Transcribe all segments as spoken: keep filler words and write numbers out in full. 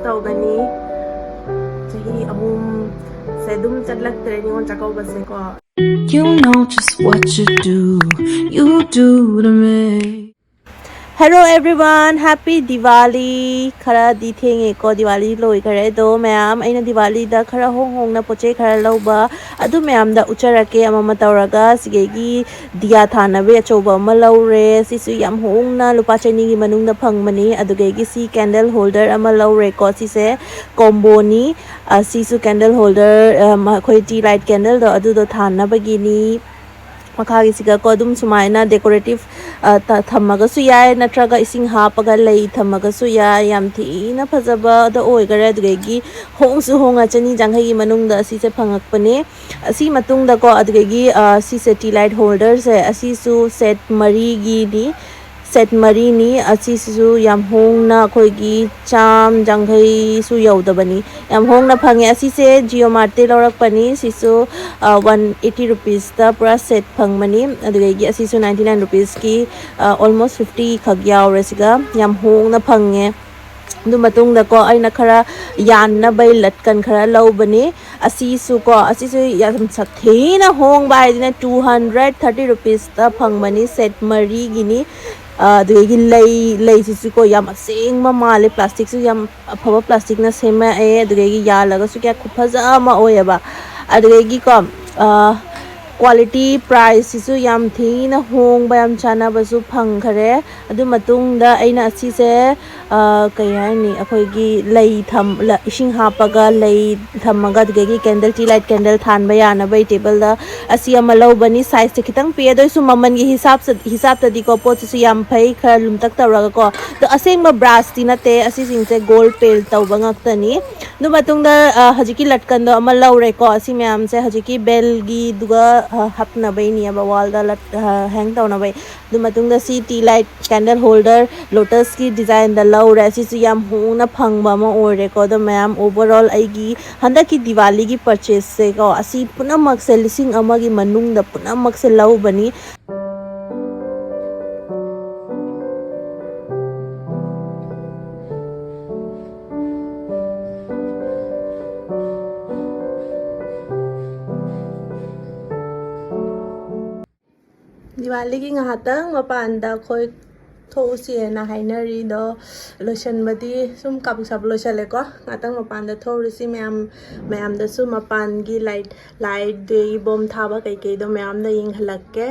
ꯇꯧꯒꯅꯤ꯫ ꯆꯍꯤ ꯑꯍꯨꯝꯁꯦ ꯑꯗꯨꯝ ꯆꯠꯂꯛꯇ꯭ꯔꯦ ꯅꯤꯉꯣꯜ ꯆꯥꯛꯀꯧꯕꯁꯦꯀꯣ꯫ You know just what you do, you do to me. Hello everyone, happy Diwali. ꯈꯔꯗꯤ ꯊꯦꯡꯉꯦꯀꯣ, ꯗꯤꯋꯥꯂꯤ ꯂꯣꯏꯈꯔꯦ꯫ ꯑꯗꯣ ꯃꯌꯥꯝ, ꯑꯩꯅ ꯗꯤꯋꯥꯂꯤꯗ ꯈꯔ ꯍꯣꯡ ꯍꯣꯡꯅ ꯄꯣꯠ ꯆꯩ ꯈꯔ ꯂꯧꯕ, ꯑꯗꯨ ꯃꯌꯥꯝꯗ ꯎꯠꯆꯔꯛꯀꯦ ꯑꯃꯃ ꯇꯧꯔꯒ꯫ ꯁꯤꯒꯩꯒꯤ ꯗꯤꯌꯥ ꯊꯥꯅꯕꯒꯤ ꯑꯆꯧꯕ ꯑꯃ ꯂꯧꯔꯦ꯫ ꯁꯤꯁꯨ ꯌꯥꯝ ꯍꯣꯡꯅ ꯂꯨꯄꯥ ꯆꯅꯤꯒꯤ ꯃꯅꯨꯡꯗ ꯐꯪꯕꯅꯤ꯫ ꯑꯗꯨꯗꯒꯤ ꯁꯤ candle holder ꯑꯃ ꯂꯧꯔꯦꯀꯣ꯫ ꯁꯤꯁꯦ ꯀꯣꯝꯕꯣꯅꯤ꯫ ꯑ, ꯁꯤꯁꯨ candle holder, ꯑ, ꯃ-, ꯑꯩꯈꯣꯏ tea light candleꯗꯣ ꯑꯗꯨꯗꯣ ꯊꯥꯅꯕꯒꯤꯅꯤ꯫ ꯃꯈꯥꯒꯤꯁꯤꯒꯀꯣ ꯑꯗꯨꯝ ꯁꯨꯃꯥꯏꯅ decorative, ꯑ, ꯊ-, ꯊꯝꯃꯒꯁꯨ ꯌꯥꯏ, ꯅꯠꯇ꯭ꯔꯒ ꯏꯁꯤꯡ ꯍꯥꯞꯄꯒ ꯂꯩ ꯊꯝꯃꯒꯁꯨ ꯌꯥꯏ꯫ ꯌꯥꯝ ꯊꯤꯅ ꯐꯖꯕꯗ ꯑꯣꯏꯈꯔꯦ꯫ ꯑꯗꯨꯗꯒꯤ ꯍꯣꯡꯁꯨ ꯍꯣꯡꯉ ꯆꯅꯤ ꯌꯥꯡꯈꯩꯒꯤ ꯃꯅꯨꯡꯗ ꯑꯁꯤꯁꯦ ꯐꯪꯉꯛꯄꯅꯦ꯫ ꯑꯁꯤ ꯃꯇꯨꯡꯗꯀꯣ ꯑꯗꯨꯗꯒꯤ, ꯑ, ꯁꯤꯁꯦ tea light holderꯁꯦ, ꯑꯁꯤꯁꯨ set ꯃꯔꯤꯒꯤꯅꯤ꯫ Set ꯃꯔꯤꯅꯤ꯫ ꯑꯁꯤꯁꯤꯁꯨ ꯌꯥꯝ ꯍꯣꯡꯅ ꯑꯩꯈꯣꯏꯒꯤ ꯆꯥꯝ ꯌꯥꯡꯈꯩꯁꯨ ꯌꯧꯗꯕꯅꯤ꯫ ꯌꯥꯝ ꯍꯣꯡꯅ ꯐꯪꯉꯦ꯫ ꯑꯁꯤꯁꯦ Jio Martꯇꯩ ꯂꯧꯔꯛꯄꯅꯤ꯫ ꯁꯤꯁꯨ, ꯑ, one eighty rupeesꯇ ꯄꯨꯔꯥ set ꯐꯪꯕꯅꯤ꯫ ꯑꯗꯨꯗꯒꯤ ꯑꯁꯤꯁꯨ ninety nine rupeesꯀꯤ, ꯑ, almost fifty ꯈꯛ ꯌꯥꯎꯔꯦ꯫ ꯁꯤꯒ ꯌꯥꯝ ꯍꯣꯡꯅ ꯐꯪꯉꯦ꯫ ꯑꯗꯨ ꯃꯇꯨꯡꯗꯀꯣ ꯑꯩꯅ ꯈꯔ ꯌꯥꯟꯅꯕꯩ ꯂꯠꯀꯟ ꯈꯔ ꯂꯧꯕꯅꯤ꯫ ꯑꯁꯤꯁꯨ ꯀꯣ, ꯑꯁꯤꯁꯨ ꯌꯥꯝ ꯁꯥꯊꯤꯅ ꯍꯣꯡꯕ ꯍꯥꯏꯗꯅ two hundred thirty rupeesꯇ ꯐꯪꯕꯅꯤ꯫ Set ꯃꯔꯤꯒꯤꯅꯤ꯫ ꯑ, ꯑꯗꯨꯗꯒꯤ ꯂꯩ, ꯂꯩꯁꯤꯁꯨ ꯀꯣ ꯌꯥꯝ ꯑꯁꯦꯡꯕ ꯃꯥꯜꯂꯦ, plasticꯁꯨ ꯌꯥꯝ ꯑꯐꯕ plasticꯅ ꯁꯦꯝꯃꯛꯑꯦ꯫ ꯑꯗꯨꯗꯒꯤ ꯌꯥꯜꯂꯒꯁꯨ ꯀꯌꯥ ꯈꯨꯐꯖ ꯑꯃ ꯑꯣꯏꯌꯦꯕ꯫ ꯑꯗꯨꯗꯒꯤꯀꯣ, ꯑ, quality priceꯁꯤꯁꯨ ꯌꯥꯝ ꯊꯤꯅ ꯍꯣꯡꯕ, ꯌꯥꯝ ꯆꯥꯟꯅꯕꯁꯨ ꯐꯪꯈꯔꯦ꯫ ꯑꯗꯨ ꯃꯇꯨꯡꯗ ꯑꯩꯅ ꯑꯁꯤꯁꯦ, ꯑ, ꯀꯩ ꯍꯥꯏꯅꯤ, ꯑꯩꯈꯣꯏꯒꯤ ꯂꯩ ꯊꯝ-, ꯂ-, ꯏꯁꯤꯡ ꯍꯥꯞꯄꯒ ꯂꯩ ꯊꯝꯃꯒ ꯑꯗꯨꯗꯒꯤ candle, tea light candle ꯊꯥꯟꯕ ꯌꯥꯅꯕꯒꯤ tableꯗ ꯑꯁꯤ ꯑꯃ ꯂꯧꯕꯅꯤ꯫ Sizeꯁꯦ ꯈꯤꯇꯪ ꯄꯤꯛꯑꯦ, ꯑꯗꯨ ꯑꯣꯏꯁꯨ ꯃꯃꯜꯒꯤ ꯍꯤꯁꯥꯞꯁ-, ꯍꯤꯁꯥꯞꯇꯗꯤꯀꯣ ꯄꯣꯠꯁꯤꯁꯨ ꯌꯥꯝ ꯐꯩ, ꯈꯔ ꯂꯨꯝꯇꯛ ꯇꯧꯔꯒꯀꯣ꯫ ꯑꯗꯣ ꯑꯁꯦꯡꯕ brassꯇꯤ ꯅꯠꯇꯦ, ꯑꯁꯤꯁꯤꯡꯁꯦ gold paint ꯇꯧꯕ ꯉꯥꯛꯇꯅꯤ꯫ ꯑꯗꯨ ꯃꯇꯨꯡꯗ, ꯑ, ꯍꯧꯖꯤꯛꯀꯤ ꯂꯠꯀꯟꯗꯣ ꯑꯃ ꯂꯧꯔꯦꯀꯣ꯫ ꯑꯁꯤ ꯃꯌꯥꯝꯁꯦ ꯍꯧꯖꯤꯛꯀꯤ bellꯒꯤꯗꯨꯒ, ꯑ, ꯍꯥꯞꯅꯕꯩꯅꯦꯕ, wallꯗ ꯂꯠ-, ꯑ, hang ꯇꯧꯅꯕꯩ꯫ ꯑꯗꯨ ꯃꯇꯨꯡꯗ ꯁꯤ tea light candle holder lotusꯀꯤ designꯗ ꯂꯧꯔꯦ꯫ ꯑꯁꯤꯁꯨ ꯌꯥꯝ ꯍꯣꯡꯅ ꯐꯪꯕ ꯑꯃ ꯑꯣꯏꯔꯦꯀꯣ꯫ ꯑꯗꯣ ꯃꯌꯥꯝ, overall ꯑꯩꯒꯤ ꯍꯟꯗꯛꯀꯤ ꯗꯤꯋꯥꯂꯤꯒꯤ purchaseꯁꯦꯀꯣ, ꯑꯁꯤ ꯄꯨꯝꯅꯃꯛꯁꯦ ꯂꯤꯁꯤꯡ ꯑꯃꯒꯤ ꯃꯅꯨꯡꯗ ꯄꯨꯝꯅꯃꯛꯁꯦ ꯂꯧꯕꯅꯤ꯫ ꯗꯤꯋꯥꯂꯤꯒꯤ ꯉꯥꯏꯍꯥꯛꯇꯪ ꯃꯄꯥꯟꯗ ꯑꯩꯈꯣꯏ ꯊꯣꯛꯎꯁꯤꯅ ꯍꯥꯏꯅꯔꯤꯗꯣ ꯂꯣꯏꯁꯟꯕꯗꯤ ꯁꯨꯝ ꯀꯥꯕꯨꯛ ꯁꯥꯕꯨꯛ ꯂꯣꯏꯁꯜꯂꯦꯀꯣ꯫ ꯉꯥꯛꯇꯪ ꯃꯄꯥꯟꯗ ꯊꯣꯛꯎꯔꯁꯤ ꯃꯌꯥꯝ, ꯃꯌꯥꯝꯗꯁꯨ ꯃꯄꯥꯟꯒꯤ ꯂꯥꯏꯠ, ꯂꯥꯏꯠ ꯑꯗꯒꯤ ꯕꯣꯝ ꯊꯥꯕ ꯀꯩꯀꯩꯗꯣ ꯃꯌꯥꯝꯗ ꯌꯦꯡꯍꯜꯂꯛꯀꯦ꯫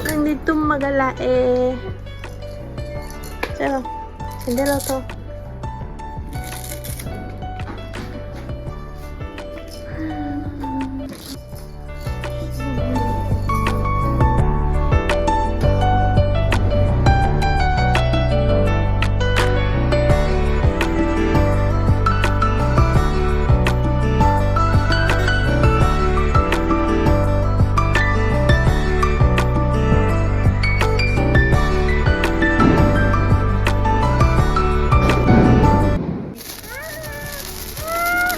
ꯅꯪꯗꯤ ꯇꯨꯝꯃꯒ ꯂꯥꯛꯑꯦ꯫ ꯆꯠꯂꯣ, ꯁꯦꯟꯗꯜ ꯂꯧꯊꯣꯛ꯫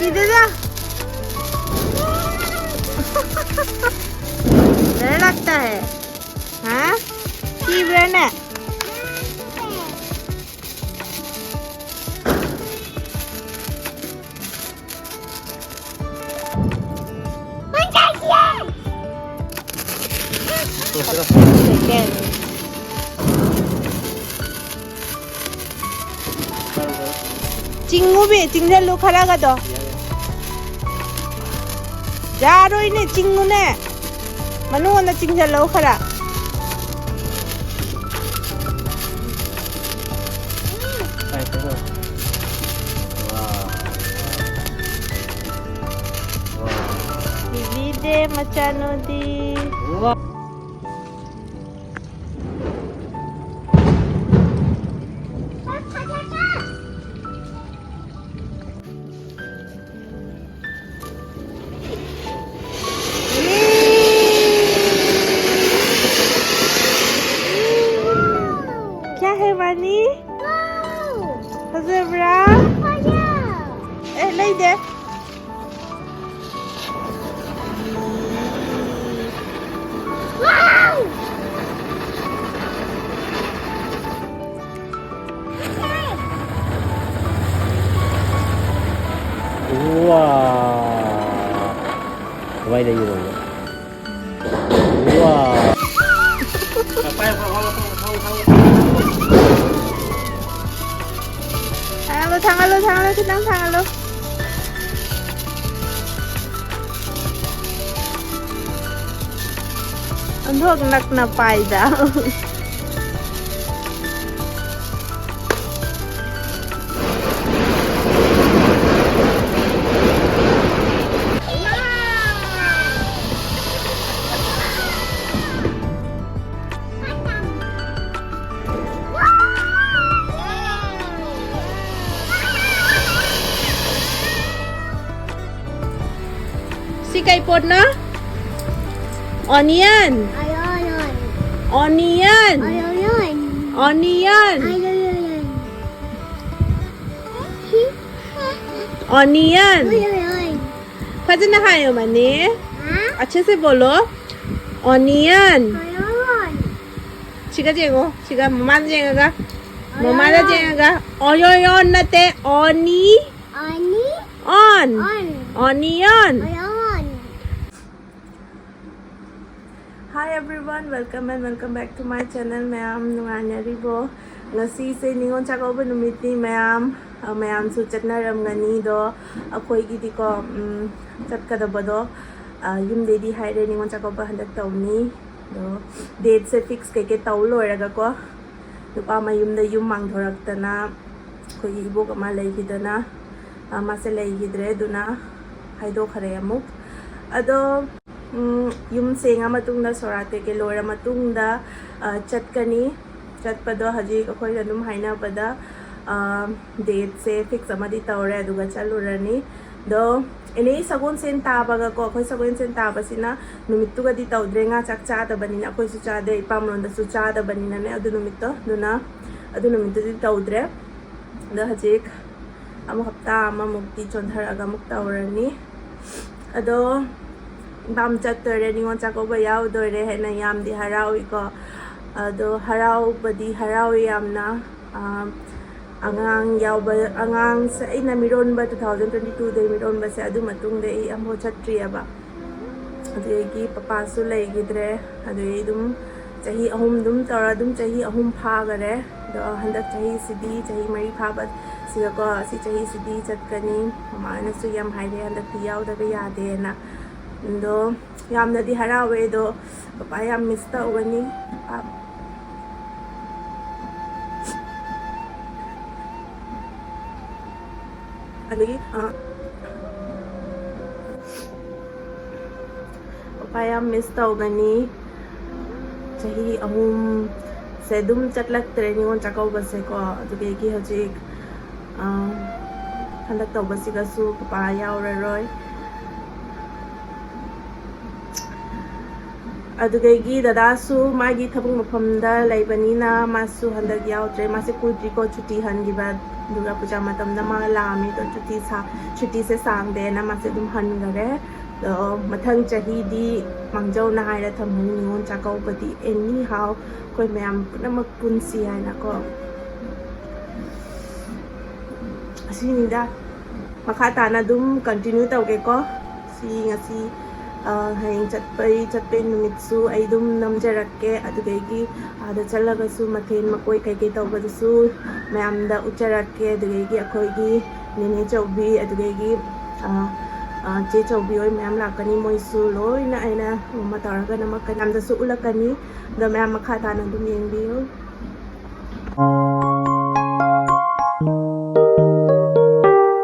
ꯏꯗದ. ꯂꯛꯇ ꯍꯦ. ꯍꯥ? ꯀꯤꯕ꯭ꯔꯥꯅꯦ? ꯆꯤꯡꯉꯨꯕꯤ, ꯆꯤꯡꯁꯤꯜꯂꯨ ꯈꯔꯒꯗꯣ꯫ ꯌꯥꯔꯣꯏꯅꯦ, ꯆꯤꯡꯉꯨꯅꯦ꯫ ꯃꯅꯨꯡꯗ ꯆꯤꯡꯁꯤꯜꯂꯧ ꯈꯔ꯫ ꯕꯤꯕꯤꯗꯦ ꯃꯆꯥꯅꯨꯗꯤ꯫ ꯊꯥꯡꯒꯠꯂꯣ, ꯈꯤꯇꯪ ꯊꯥꯡꯒꯠꯂꯣ꯫ ꯑꯣꯟꯊꯣꯛ ꯅꯛꯅ ꯄꯥꯏꯗ꯫ ꯁꯤ ꯀꯩ ꯄꯣꯠꯅꯣ? Onion. Onion. Onion. Onion. Onion. Onion. Onion. Onion. ꯐꯖꯅ ꯍꯥꯏꯌꯣ, ꯃꯅꯤ꯫ ꯍꯥ? अच्छे से बोलो. Onion. Onion. ꯁꯤꯒ ꯌꯦꯡꯉꯣ, ꯁꯤꯒ ꯃꯃꯥꯗ ꯌꯦꯡꯉꯒ, ꯃꯃꯥꯗ ꯌꯦꯡꯉꯒ꯫ Onion ꯅꯠꯇꯦ, oni. Onion. On. On. Onion. Onion. Hi everyone, welcome and welcome back to my channel. ꯃꯌꯥꯝ ꯅꯨꯡꯉꯥꯏꯅꯔꯤꯕꯣ? ꯉꯁꯤꯁꯦ ꯅꯤꯉꯣꯜ ꯆꯥꯛꯀꯧꯕ ꯅꯨꯃꯤꯠꯅꯤ ꯃꯌꯥꯝ꯫ ꯑ, ꯃꯌꯥꯝꯁꯨ ꯆꯠꯅꯔꯝꯒꯅꯤ, ꯑꯗꯣ ꯑꯩꯈꯣꯏꯒꯤꯗꯤꯀꯣ, ꯎꯝ, ꯆꯠꯀꯗꯕꯗꯣ, ꯑ, ꯌꯨꯝꯗꯩꯗꯤ ꯍꯥꯏꯔꯦ ꯅꯤꯉꯣꯜ ꯆꯥꯛꯀꯧꯕ ꯍꯟꯗꯛ ꯇꯧꯅꯤ꯫ ꯑꯗꯣ dateꯁꯦ fix ꯀꯩꯀꯩ ꯇꯧ ꯂꯣꯏꯔꯒꯀꯣ, ꯅꯨꯄꯥ ꯃꯌꯨꯝꯗ ꯌꯨꯝ ꯃꯥꯡꯊꯣꯔꯛꯇꯅ ꯑꯩꯈꯣꯏꯒꯤ ꯏꯕꯣꯛ ꯑꯃ ꯂꯩꯈꯤꯗꯅ, ꯑ, ꯃꯥꯁꯦ ꯂꯩꯈꯤꯗ꯭ꯔꯦ, ꯑꯗꯨꯅ ꯍꯥꯏꯗꯣꯛꯈ꯭ꯔꯦ ꯑꯃꯨꯛ꯫ ꯑꯗꯣ, ꯎꯝ, ꯌꯨꯝ ꯁꯦꯡꯉ ꯃꯇꯨꯡꯗ, ꯁꯣꯔꯥꯠ ꯀꯩꯀꯩ ꯂꯣꯏꯔ ꯃꯇꯨꯡꯗ, ꯑ, ꯆꯠꯀꯅꯤ꯫ ꯆꯠꯄꯗꯣ ꯍꯧꯖꯤꯛ ꯑꯩꯈꯣꯏꯅ ꯑꯗꯨꯝ ꯍꯥꯏꯅꯕꯗ, ꯑ, dateꯁꯦ fix ꯑꯃꯗꯤ ꯇꯧꯔꯦ, ꯑꯗꯨꯒ ꯆꯠꯂꯨꯔꯅꯤ꯫ ꯑꯗꯣ ꯏꯅꯦ ꯁꯒꯣꯜꯁꯦꯟ ꯇꯥꯕꯒꯀꯣ, ꯑꯩꯈꯣꯏ ꯁꯒꯣꯜꯁꯦꯟ ꯇꯥꯕꯁꯤꯅ ꯅꯨꯃꯤꯠꯇꯨꯒꯗꯤ ꯇꯧꯗ꯭ꯔꯦ, ꯉꯥ ꯆꯥꯛ ꯆꯥꯗꯕꯅꯤꯅ, ꯑꯩꯈꯣꯏꯁꯨ ꯆꯥꯗꯦ, ꯏꯄꯥꯝꯂꯣꯟꯗꯁꯨ ꯆꯥꯗꯕꯅꯤꯅꯅꯦ ꯑꯗꯨ ꯅꯨꯃꯤꯠꯇꯣ, ꯑꯗꯨꯅ ꯑꯗꯨ ꯅꯨꯃꯤꯠꯇꯨꯗꯤ ꯇꯧꯗ꯭ꯔꯦ꯫ ꯑꯗꯣ ꯍꯧꯖꯤꯛ ꯑꯃꯨꯛ ꯍꯞꯇꯥ ꯑꯃꯃꯨꯛꯇꯤ ꯆꯣꯟꯊꯔꯛꯑꯒ ꯑꯃꯨꯛ ꯇꯧꯔꯅꯤ꯫ ꯑꯗꯣ ꯏꯄꯥꯝ ꯆꯠꯇꯣꯏꯔꯦ, ꯅꯤꯉꯣꯜ ꯆꯥꯛꯀꯧꯕ ꯌꯥꯎꯗꯣꯏꯔꯦ ꯍꯥꯏꯅ ꯌꯥꯝꯗꯤ ꯍꯔꯥꯎꯏꯀꯣ꯫ ꯑꯗꯣ ꯍꯔꯥꯎꯕꯗꯤ ꯍꯔꯥꯎꯏ ꯌꯥꯝꯅ꯫ ꯑꯥ, ꯑꯉꯥꯡ ꯌꯥꯎꯕ, ꯑꯉꯥꯡꯁꯦ ꯑꯩꯅ ꯃꯤꯔꯣꯟꯕ two thousand twenty twoꯗꯩ ꯃꯤꯔꯣꯟꯕꯁꯦ, ꯑꯗꯨ ꯃꯇꯨꯡꯗ ꯑꯩ ꯑꯃꯐꯥꯎ ꯆꯠꯇ꯭ꯔꯤꯑꯕ꯫ ꯑꯗꯨꯗꯒꯤ ꯄꯄꯥꯁꯨ ꯂꯩꯈꯤꯗ꯭ꯔꯦ, ꯑꯗꯨꯗꯒꯤ ꯑꯗꯨꯝ ꯆꯍꯤ ꯑꯍꯨꯝ ꯑꯗꯨꯝ ꯇꯧꯔ ꯑꯗꯨꯝ ꯆꯍꯤ ꯑꯍꯨꯝ ꯐꯥꯈꯔꯦ꯫ ꯑꯗꯣ ꯍꯟꯗꯛ ꯆꯍꯤꯁꯤꯗꯤ ꯆꯍꯤ ꯃꯔꯤ ꯐꯥꯕ ꯁꯤꯗꯀꯣ, ꯁꯤ ꯆꯍꯤꯁꯤꯗꯤ ꯆꯠꯀꯅꯤ꯫ ꯃꯃꯥꯅꯁꯨ ꯌꯥꯝ ꯍꯥꯏꯔꯦ ꯍꯟꯗꯛꯇꯤ ꯌꯥꯎꯗꯕ ꯌꯥꯗꯦꯅ꯫ ꯑꯗꯣ ꯌꯥꯝꯅꯗꯤ ꯍꯔꯥꯎꯋꯦ꯫ ꯑꯗꯣ ꯄꯄꯥ ꯌꯥꯝ ꯃꯤꯁ ꯇꯧꯒꯅꯤ꯫ ꯑꯗꯒꯤ ꯄꯄꯥ ꯌꯥꯝ ꯃꯤꯁ ꯇꯧꯒꯅꯤ꯫ ꯆꯍꯤ ꯑꯍꯨꯝꯁꯦ ꯑꯗꯨꯝ ꯆꯠꯂꯛꯇ꯭ꯔꯦ ꯅꯤꯉꯣꯜ ꯆꯥꯛꯀꯧꯕꯁꯦꯀꯣ꯫ ꯑꯗꯨꯗꯒꯤ ꯍꯧꯖꯤꯛ ꯍꯟꯗꯛ ꯇꯧꯕꯁꯤꯒꯁꯨ ꯄꯄꯥ ꯌꯥꯎꯔꯔꯣꯏ꯫ ꯑꯗꯨꯗꯒꯤ ꯗꯗꯥꯁꯨ ꯃꯥꯒꯤ ꯊꯕꯛ ꯃꯐꯝꯗ ꯂꯩꯕꯅꯤꯅ ꯃꯥꯁꯨ ꯍꯟꯗꯛ ꯌꯥꯎꯗ꯭ꯔꯦ꯫ ꯃꯥꯁꯦ ꯀꯨꯏꯗ꯭ꯔꯤꯀꯣ ꯁꯨꯇꯤ ꯍꯟꯈꯤꯕ꯫ ꯗꯨꯔꯒꯥ ꯄꯨꯖꯥ ꯃꯇꯝꯗ ꯃꯥ ꯂꯥꯛꯑꯝꯃꯤ, ꯑꯗꯣ ꯁꯨꯇꯤ ꯁꯥ ꯁꯨꯇꯤꯁꯦ ꯁꯥꯡꯗꯦꯅ ꯃꯥꯁꯦ ꯑꯗꯨꯝ ꯍꯟꯈꯔꯦ꯫ ꯑꯗꯣ ꯃꯊꯪ ꯆꯍꯤꯗꯤ ꯃꯥꯡꯖꯧꯅ ꯍꯥꯏꯔ ꯊꯝꯃꯅꯤ ꯅꯤꯉꯣꯜ ꯆꯥꯛꯀꯧꯕꯗꯤ꯫ ꯑꯦꯅꯤ ꯍꯥꯎ ꯑꯩꯈꯣꯏ ꯃꯌꯥꯝ ꯄꯨꯝꯅꯃꯛ ꯄꯨꯟꯁꯤ ꯍꯥꯏꯅꯀꯣ꯫ ꯑꯁꯤꯅꯤꯗ꯫ ꯃꯈꯥ ꯇꯥꯅ ꯑꯗꯨꯝ ꯀꯟꯇꯤꯅ꯭ꯌꯨ ꯇꯧꯒꯦꯀꯣ꯫ ꯁꯤ ꯉꯁꯤ ꯍꯌꯦꯡ ꯆꯠꯄꯩ ꯆꯠꯄꯩ ꯅꯨꯃꯤꯠꯁꯨ ꯑꯩ ꯑꯗꯨꯝ ꯅꯝꯖꯔꯛꯀꯦ꯫ ꯑꯗꯨꯗꯒꯤ ꯑꯥꯗ ꯆꯠꯂꯒꯁꯨ ꯃꯊꯦꯜ ꯃꯀꯣꯏ ꯀꯩꯀꯩ ꯇꯧꯕꯗꯨꯁꯨ ꯃꯌꯥꯝꯗ ꯎꯠꯆꯔꯛꯀꯦ꯫ ꯑꯗꯨꯗꯒꯤ ꯑꯩꯈꯣꯏꯒꯤ ꯅꯦꯅꯦ ꯆꯧꯕꯤ, ꯑꯗꯨꯗꯒꯤ ꯆꯦ ꯆꯧꯕꯤ ꯍꯣꯏ ꯃꯌꯥꯝ ꯂꯥꯛꯀꯅꯤ꯫ ꯃꯣꯏꯁꯨ ꯂꯣꯏꯅ ꯑꯩꯅ ꯅꯣꯡꯃ ꯇꯧꯔꯒ ꯅꯝꯃꯛꯀꯅꯤ, ꯃꯌꯥꯝꯗꯁꯨ ꯎꯠꯂꯛꯀꯅꯤ꯫ ꯑꯗꯣ ꯃꯌꯥꯝ ꯃꯈꯥ ꯇꯥꯅ ꯑꯗꯨꯝ ꯌꯦꯡꯕꯤꯌꯨ꯫